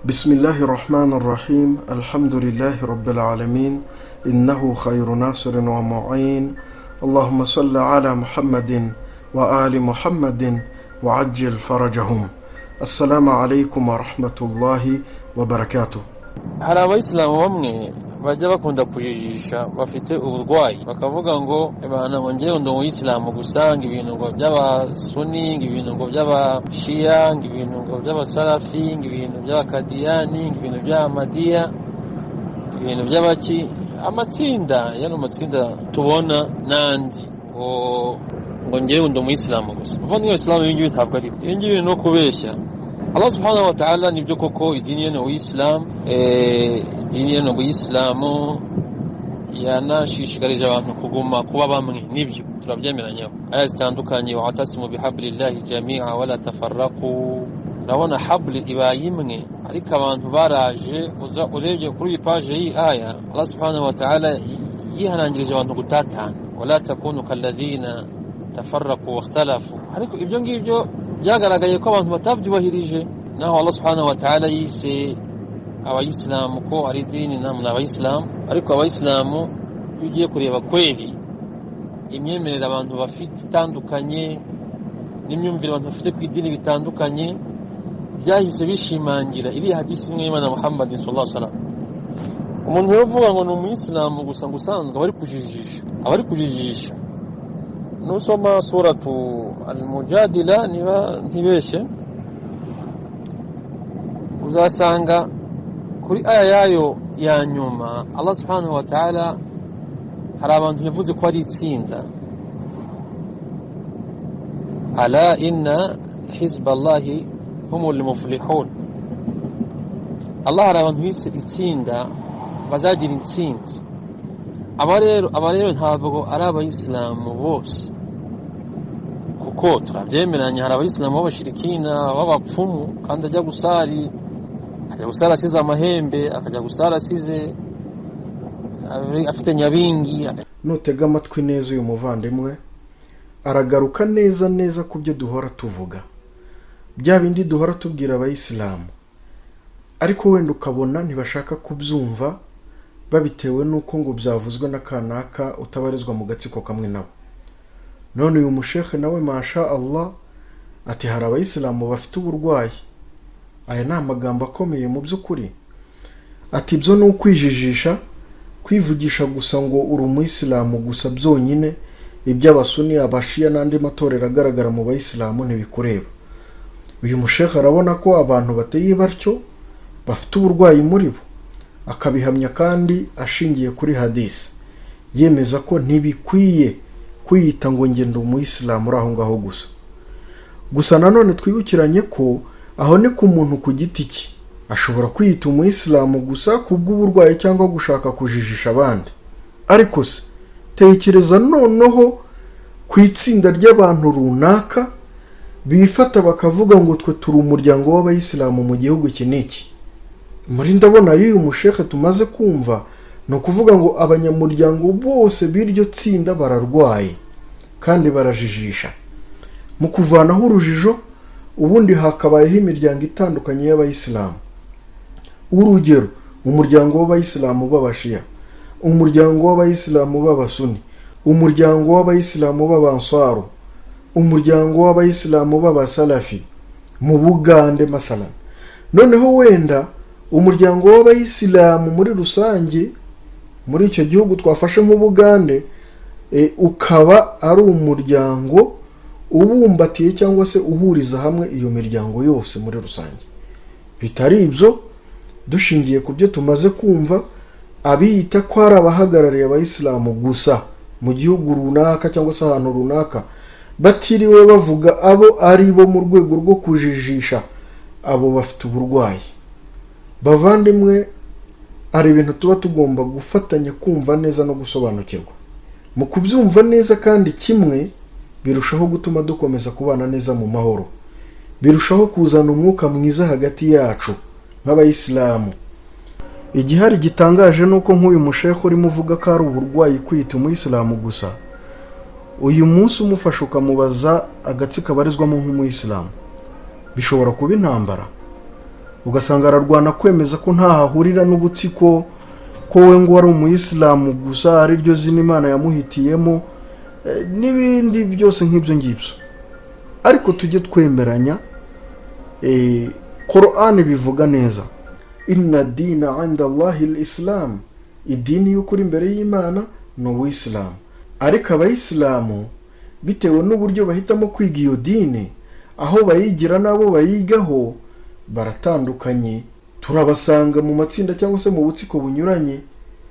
بسم الله الرحمن الرحيم، الحمد لله رب العالمين، إنه خير ناصر ومعين، اللهم صل على محمد وآل محمد وعجل فرجهم. السلام عليكم ورحمة الله وبركاته. Hari Abayisilamu bamwe bajya bakunda kujijisha, bafite uburwayi, bakavuga ngo ebana, ngo ngewe ndi Umuyisilamu gusa, ngo ibintu ngo by'Abasuni, ngo ibintu ngo by'Abashiya, ngo ibintu ngo by'Abasarafi, ngo ibintu by'Abakadiyani, ngo ibintu by'Amadiya, ibintu by'abaki, amatsinda yano matsinda tubona n'andi, ngo ngewe ndi Umuyisilamu gusa. Ubundi Isilamu ibi ngibi ntabwo ari ibi ngibi, ni ukubeshya Allah subhanahu wa ta'ala. Nibyo koko, idini ye ni Ubuyisilamu, idini ye ni Ubuyisilamu. Yanashishikarije abantu kuguma kuba bamwe, nibyo turabyemeranyaho, aya zitandukanye: واعتصموا بحبل الله جميعا ولا تفرقوا. Urabona habli ibaye imwe, ariko abantu baraje. Uza urebye kuri iyi paje y'iyi aya, Allah subhanahu wa ta'ala yihanangirije abantu gutatana: ولا تكونوا كالذين تفرقوا واختلفوا. Ariko ibyo ngibyo byagaragaye ko abantu batabyubahirije. Naho Allah subhanahu wa ta'ala yise Abayisilamu ko ari idini, namwe ni Abayisilamu, ariko Abayisilamu iyo ugiye kureba kweri imyemerere abantu bafite itandukanye n'imyumvire abantu bafite ku idini bitandukanye, byahise bishimangira iriya hadisi imwe y'Imana Muhammad sallallahu alaihi wasallam. Umuntu rero uvuga ngo ni Umuyisilamu gusa, ngo usanzwe, aba ari kujijisha, aba ari kujijisha. Nusoma Suratu Al-Mujadila, niba ntibeshye, uzasanga kuri aya yayo ya nyuma Allah subhanahu wa ta'ala hari abantu yavuze ko ari itsinda: ألا إن حزب الله هم المفلحون. Allah hari abantu bise itsinda bazagira intsinzi. Aba rero ntabwo ari Abayisilamu bose, kuko turabyemeranya, hari Abayisilamu b'abashirikina, b'abapfumu, kandi ajya gusari asize amahembe, akajya gusari asize afite nyabingi. Nutega amatwi neza, uyu muvandimwe aragaruka neza neza ku byo duhora tuvuga, bya bindi duhora tubwira Abayisilamu, ariko wenda ukabona ntibashaka kubyumva, babitewe n'uko ngo byavuzwe na kanaka utabarizwa mu gatsiko kamwe nabo. None uyu mushekhe nawe, masha Allah, ati hari Abayisilamu bafite uburwayi. Aya ni amagambo akomeye mu by'ukuri. Ati ibyo ni ukwijijisha, kwivugisha gusa ngo uri Umuyisilamu gusa byonyine, iby'Abasuni, Abashiya n'andi matorero agaragara mu Bayisilamu ntibikureba. Uyu mushekhe arabona ko abantu bateye batyo bafite uburwayi muri bo, akabihamya kandi ashingiye kuri hadisi, yemeza ko ntibikwiye kwiyita ngo ngenda Umuyisilamu uri aho ngaho gusa. Gusa nanone twibukiranye ko aho ni ku muntu ku giti cye, ashobora kwiyita Umuyisilamu gusa kubw'uburwayi cyangwa gushaka kujijisha abandi. Ariko se tekereza noneho ku itsinda ry'abantu runaka bifata bakavuga ngo twe turi umuryango w'Abayisilamu mu gihugu iki n'iki. Muri ndabona y'uyu mushekhe tumaze kumva, ni ukuvuga ngo abanyamuryango bose b'iryo tsinda bararwaye kandi barajijisha. Mu kuvanaho urujijo, ubundi hakabayeho imiryango itandukanye y'Abayisilamu. Urugero, umuryango w'Abayisilamu b'Abashiya, umuryango w'Abayisilamu b'Abasuni, umuryango w'Abayisilamu b'Abansaru, umuryango w'Abayisilamu b'Abasalafi mu Bugande mathalan. Noneho wenda umuryango w'Abayisilamu muri rusange muri icyo gihugu twafashe nk'Ubugande, ukaba ari umuryango ubumbatiye cyangwa se uhuriza hamwe iyo miryango yose muri rusange. Bitari ibyo, dushingiye ku byo tumaze kumva, abiyita ko ari abahagarariye Abayisilamu gusa mu gihugu runaka cyangwa se ahantu runaka, batiriwe bavuga abo ari bo mu rwego rwo kujijisha, abo bafite uburwayi. Bavandimwe, hari ibintu tuba tugomba gufatanya kumva neza no gusobanukirwa. Mu kubyumva neza kandi kimwe, birushaho gutuma dukomeza kubana neza mu mahoro, birushaho kuzana umwuka mwiza hagati yacu nk'Abayisilamu. Igihari gitangaje ni uko nk'uyu mushehe urimo uvuga ko ari uburwayi kwiyita Umuyisilamu gusa, uyu munsi umufasha ukamubaza agatsiko abarizwamo nk'Umuyisilamu, bishobora kuba intambara. Ugasanga ararwana kwemeza ko ntaho ahurira n'ubutsiko, ko we ngo ari umuyisilamu gusa, ari ryo zina Imana yamuhitiyemo, n'ibindi byose nk'ibyo ngibyo. Ariko tujye twemeranya, Korani bivuga neza: "Inna dina inda Allahi Isilamu", idini y'ukuri imbere y'Imana ni uwisilamu. Ariko abayisilamu, bitewe n'uburyo bahitamo kwiga iyo dini, aho bayigira n'abo bayigaho baratandukanye, turabasanga mu matsinda cyangwa se mu butsiko bunyuranye.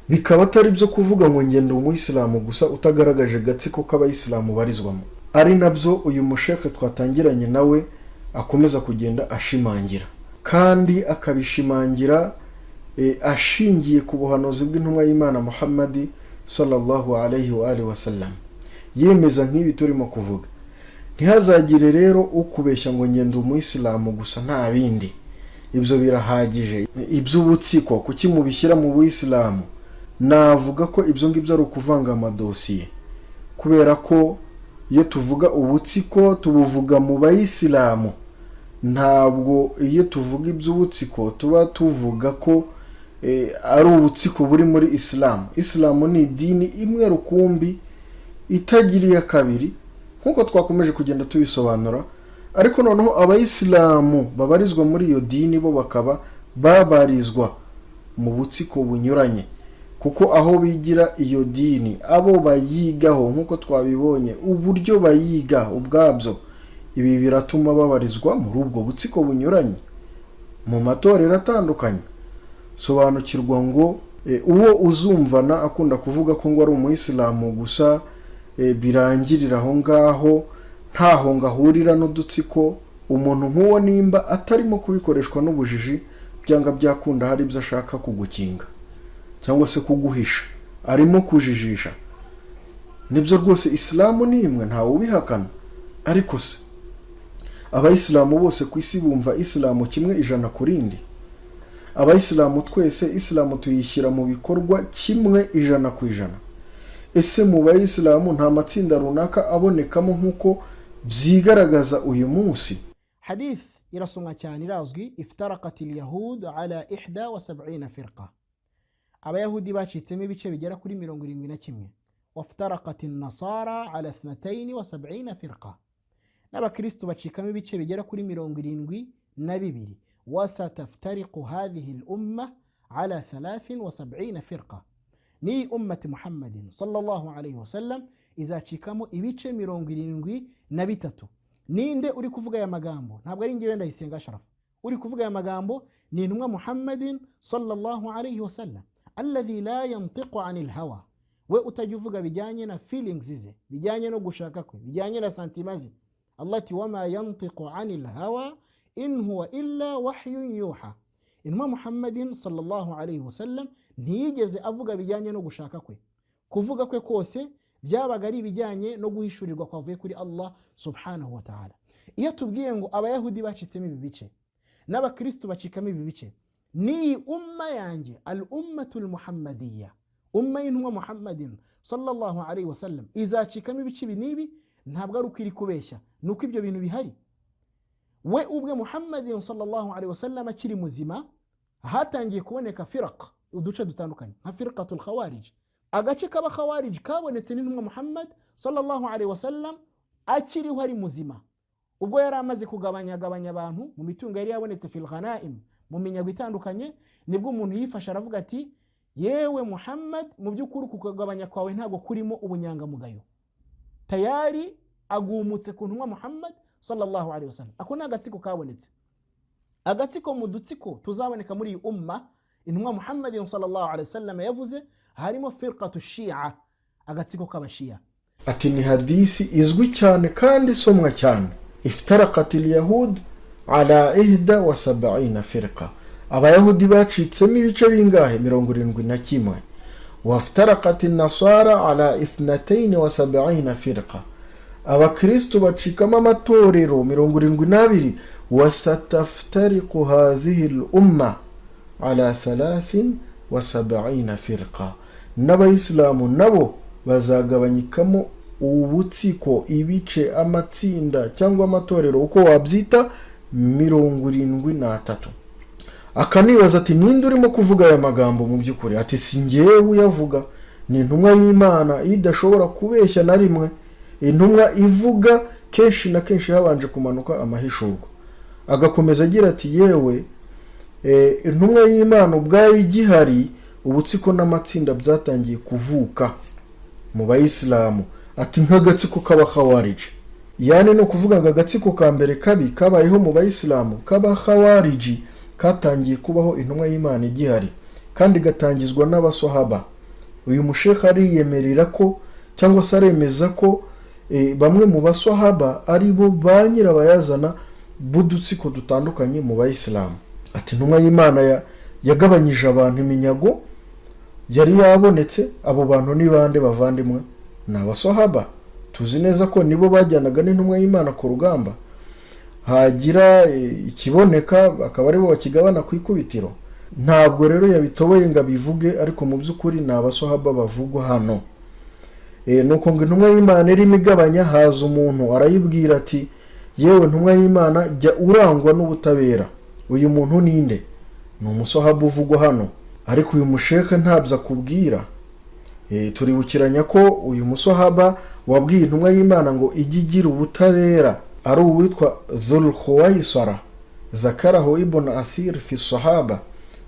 Bikaba atari byo kuvuga ngo ngenda umuyisilamu gusa utagaragaje agatsiko k'abayisilamu barizwamo, ari nabyo uyu musheke twatangiranye nawe akomeza kugenda ashimangira, kandi akabishimangira ashingiye ku buhanuzi bw'intumwa y'Imana Muhammadi sallallahu alayhi wa alihi wasallam, yemeza nk'ibi turimo kuvuga. Ntihazagire rero ukubeshya ngo ngenda umuyisilamu gusa, nta bindi, ibyo birahagije. Iby'ubutsiko kuki mubishyira mu buyisilamu? Navuga ko ibyo ngibyo ari ukuvanga amadosiye, kubera ko iyo tuvuga ubutsiko tubuvuga mu bayisilamu. Ntabwo iyo tuvuga iby'ubutsiko tuba tuvuga ko ari ubutsiko buri muri Isilamu. Isilamu ni idini imwe rukumbi itagiriye kabiri, nk'uko twakomeje kugenda tubisobanura. Ariko noneho abayisilamu babarizwa muri iyo dini bo bakaba babarizwa mu butsiko bunyuranye, kuko aho bigira iyo dini, abo bayigaho, nk'uko twabibonye, uburyo bayiga ubwabyo, ibi biratuma babarizwa muri ubwo butsiko bunyuranye mu matorero atandukanye. Sobanukirwa ngo uwo uzumvana akunda kuvuga ko ngo ari umuyisilamu gusa, birangirira aho ngaho, ntaho ngo ahurira n'udutsiko, umuntu nk'uwo nimba atarimo kubikoreshwa n'ubujiji, byanga byakunda hari ibyo ashaka kugukinga cyangwa se kuguhisha, arimo kujijisha. Nibyo rwose, Isilamu ni imwe, ntawe ubihakana. Ariko se abayisilamu bose ku isi bumva Isilamu kimwe 100%? Abayisilamu twese Isilamu tuyishyira mu bikorwa kimwe 100%? Ese mu bayisilamu nta matsinda runaka abonekamo nk'uko byigaragaza uyu munsi? Hadith irasomwa cyane, irazwi: "Iftarakat ilyahud ala 71 firqa", abayahudi bacitsemo ibice bigera kuri 71. "Waftarakat nasara ala 72 firqa", n'abakristu bacikamo ibice bigera kuri 72. "Wasataftariqu hadhihi lumma ala 73 firqa", n'iyi ummati Muhammadin sallallahu alayhi wasallam izacikamo ibice 73. Ninde uri kuvuga aya magambo? Ntabwo ari ngewe Ndayisenga Sharafu uri kuvuga aya magambo, ni intumwa Muhammadin sallallahu alayhi wasallam, alladhi la yantiqu anil hawa, we utajya uvuga bijyanye na feelings ze, bijyanye no gushaka kwe, bijyanye na sentiments ze. Allah ati: "Wama yantiqu anil hawa in huwa illa wahyun yuha". Intumwa Muhammadin sallallahu alayhi wasallam ntiyigeze avuga bijyanye no gushaka kwe. Kuvuga kwe kose byabaga ari ibijyanye no guhishurirwa kwavuye kuri Allah subhanahu wa ta'ala. Iyo tubwiye ngo abayahudi bacitsemo ibi bice, n'abakristu bacikamo ibi bice, n'iyi umma yanjye, al ummatu muhammadiya, umma y'intumwa Muhammadin sallallahu alayhi wasallam, izacikamo ibice ibi n'ibi, ntabwo ari uko iri kubeshya, ni uko ibyo bintu bihari. We ubwe Muhammadin sallallahu alayhi wasallam akiri muzima, hatangiye kuboneka firaq, uduce dutandukanye, nka firqatul khawarij. Agace k'abakhawarij kabonetse n'intumwa Muhammad sallallahu alayhi wasallam akiriho, ari muzima, ubwo yari amaze kugabanyagabanya abantu mu mitungo yari yabonetse fil ghanaim, mu minyago itandukanye. Nibwo umuntu yifashe aravuga ati: "Yewe Muhammad, mu by'ukuri uku kugabanya kwawe ntabwo kurimo ubunyangamugayo." Tayari agumutse ku ntumwa Muhammad sallallahu alaihi wasallam. Ako ni agatsiko kabonetse, agatsiko mu dutsiko tuzaboneka muri iyi umma. Intumwa Muhammadin sallallahu alaihi wasallam yavuze harimo firqatu shia, agatsiko k'abashiya. Ati ni hadisi izwi cyane kandi isomwa cyane: "Iftarakat ilyahud ala 71 firqa", abayahudi bacitsemo ibice bingahe? 71. "Waftarakat nasara ala 72 firqa", abakristu bacikamo amatorero 72. "Wasataftariqu hadhihi lumma ala 73 firqa", n'abayisilamu nabo bazagabanyikamo ubutsiko, ibice, amatsinda cyangwa amatorero, uko wabyita, 73. Akanibaza ati: "Ninde urimo kuvuga aya magambo mu by'ukuri?" Ati: "Si ngewe uyavuga, ni intumwa y'Imana idashobora kubeshya na rimwe, intumwa ivuga kenshi na kenshi habanje kumanuka amahishurwa." Agakomeza agira ati: "Yewe, intumwa y'Imana ubwayo igihari, ubutsiko n'amatsinda byatangiye kuvuka mu bayisilamu." Ati: "Nk'agatsiko k'Abakhawariji." Yani ni ukuvuga ngo agatsiko ka mbere kabi kabayeho mu bayisilamu k'Abakhawariji katangiye kubaho intumwa y'Imana igihari, kandi gatangizwa n'abasohaba. Uyu mushekha ariyemerera ko, cyangwa se aremeza ko bamwe mu basohaba ari bo ba nyirabayazana b'udutsiko dutandukanye mu bayisilamu. Ati: "Intumwa y'Imana yagabanyije abantu iminyago yari yabonetse." Abo bantu ni bande, bavandimwe? Ni abasohaba. Tuzi neza ko nibo bajyanaga n'intumwa y'Imana ku rugamba, hagira ikiboneka bakaba aribo bakigabana ku ikubitiro. Ntabwo rero yabitoboye ngo abivuge, ariko mu by'ukuri ni abasohaba bavugwa hano. Nuko ngo intumwa y'Imana irimo igabanya, haza umuntu arayibwira ati: "Yewe ntumwa y'Imana, jya urangwa n'ubutabera." Uyu muntu ninde? Ni umusohaba uvugwa hano, ariko uyu musheke ntabyo akubwira. Turibukiranya ko uyu musohaba wabwiye intumwa y'Imana ngo ijye igira ubutabera ari uwitwa Dhul Khuwaisara, ذكره Ibn Athir في الصحابة.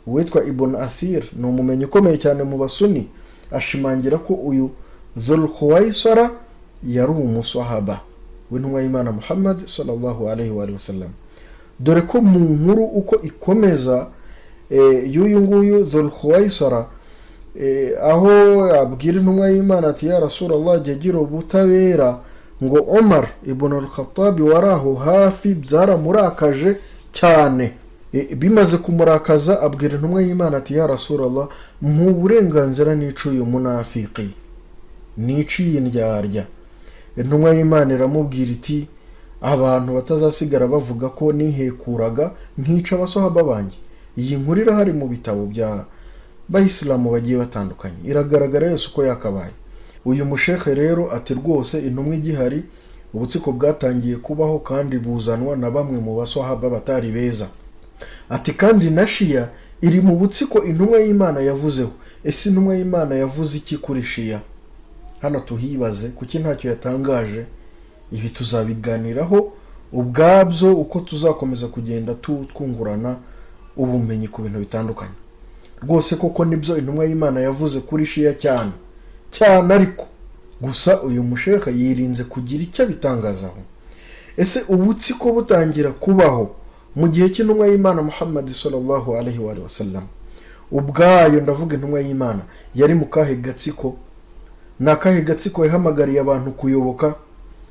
Uwitwa Ibn Athir ni umumenyi ukomeye cyane mu Basuni, ashimangira ko uyu Dhul Khuwaisara yari umusohaba w'intumwa y'Imana Muhammad صلى الله عليه وسلم, dore ko mu nkuru uko ikomeza y'uyu nguyu Dhul Khuwaisara, aho abwira intumwa y'Imana ati: "يا رسول الله, jya agira ubutabera," ngo Umar ibn al-Khattab wari aho hafi byaramurakaje cyane. Bimaze kumurakaza abwira intumwa y'Imana ati: "يا رسول الله, mu burenganzira nica uyu munafiki, nica iyi ndyarya." Intumwa y'Imana iramubwira iti: "Abantu batazasigara bavuga ko nihekuraga nkica abasohaba banjye." Iyi nkuru irahari mu bitabo bya bayisilamu bagiye batandukanye, iragaragara yose uko yakabaye. Uyu mushekhe rero ati: "Rwose intumwa igihari, ubutsiko bwatangiye kubaho kandi buzanwa na bamwe mu basohaba batari beza." Ati: "Kandi na Shiya iri mu butsiko intumwa y'Imana yavuzeho." Ese intumwa y'Imana yavuze iki kuri Shiya? Hano tuhibaze, kuki ntacyo yatangaje? Ibi tuzabiganiraho ubwabyo uko tuzakomeza kugenda twungurana ubumenyi ku bintu bitandukanye. Rwose koko nibyo, intumwa y'Imana yavuze kuri Shiya cyane cyane, ariko gusa uyu musheka yirinze kugira icyo abitangazaho. Ese ubutsiko butangira kubaho mu gihe cy'intumwa y'Imana Muhammad صلى الله عليه وسلم ubwayo, ndavuga intumwa y'Imana, yari mu kahe gatsiko? Ni akahe gatsiko yahamagariye abantu kuyoboka?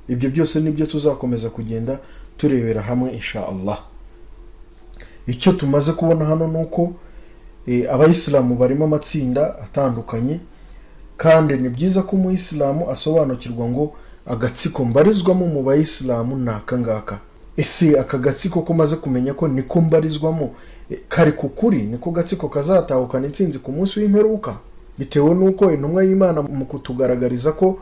Ibyo byose nibyo tuzakomeza kugenda turebera hamwe إن شاء الله. Icyo tumaze kubona hano ni uko abayisilamu barimo amatsinda atandukanye, kandi ni byiza ko umuyisilamu asobanukirwa ngo agatsiko mbarizwamo mu bayisilamu ni aka ngaka. Ese aka gatsiko ko maze kumenya ko niko mbarizwamo, kari ku kuri? Niko gatsiko kazatahukana intsinzi ku munsi w'imperuka? Bitewe n'uko intumwa y'Imana mu kutugaragariza ko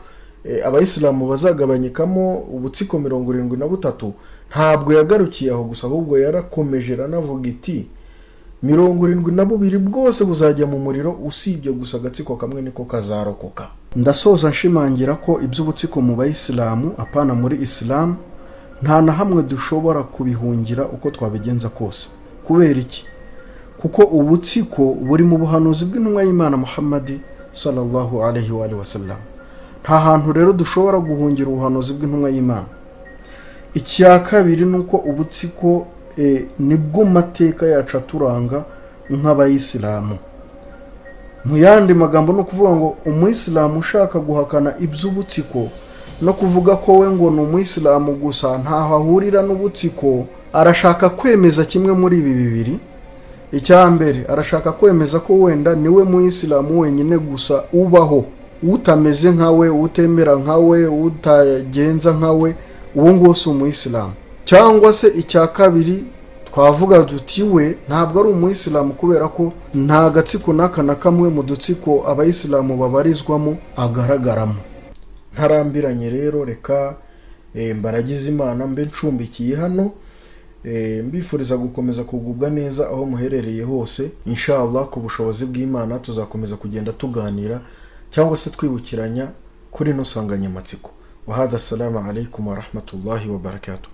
abayisilamu bazagabanyikamo ubutsiko 73, ntabwo yagarukiye aho gusa, ahubwo yarakomeje iranavuga iti: "72 bwose buzajya mu muriro, usibye gusa agatsiko kamwe niko kazarokoka." Ndasoza nshimangira ko iby'ubutsiko mu bayisilamu, apana muri isilamu, nta na hamwe dushobora kubihungira uko twabigenza kose. Kubera iki? Kuko ubutsiko buri mu buhanuzi bw'intumwa y'Imana Muhammadi صلى الله عليه وسلم. Nta hantu rero dushobora guhungira ubuhanuzi bw'intumwa y'Imana. Icya kabiri ni uko ubutsiko nibwo mateka yacu aturanga nk'abayisilamu. Mu yandi magambo, ni ukuvuga ngo umuyisilamu ushaka guhakana iby'ubutsiko no kuvuga ko we ngo ni umuyisilamu gusa, ntaho ahurira n'ubutsiko, arashaka kwemeza kimwe muri ibi bibiri. Icya mbere, arashaka kwemeza ko wenda niwe muyisilamu wenyine gusa ubaho, utameze nka we, utemera nka we, utagenza nka we, uwo nguwo si umuyisilamu. Cyangwa se icya kabiri, twavuga duti we ntabwo ari umuyisilamu kubera ko nta gatsiko n'aka na kamwe mu dutsiko abayisilamu babarizwamo agaragaramo. Ntarambiranye rero, reka mbaragize Imana mbe ncumbikiye hano. Mbifuriza gukomeza kugubwa neza aho muherereye hose. Inshallah, ku bushobozi bw'Imana, tuzakomeza kugenda tuganira cyangwa se twibukiranya kuri ino nsanganyamatsiko. Wahada, assalamu alaikum warahmatullahi wabarakatuh.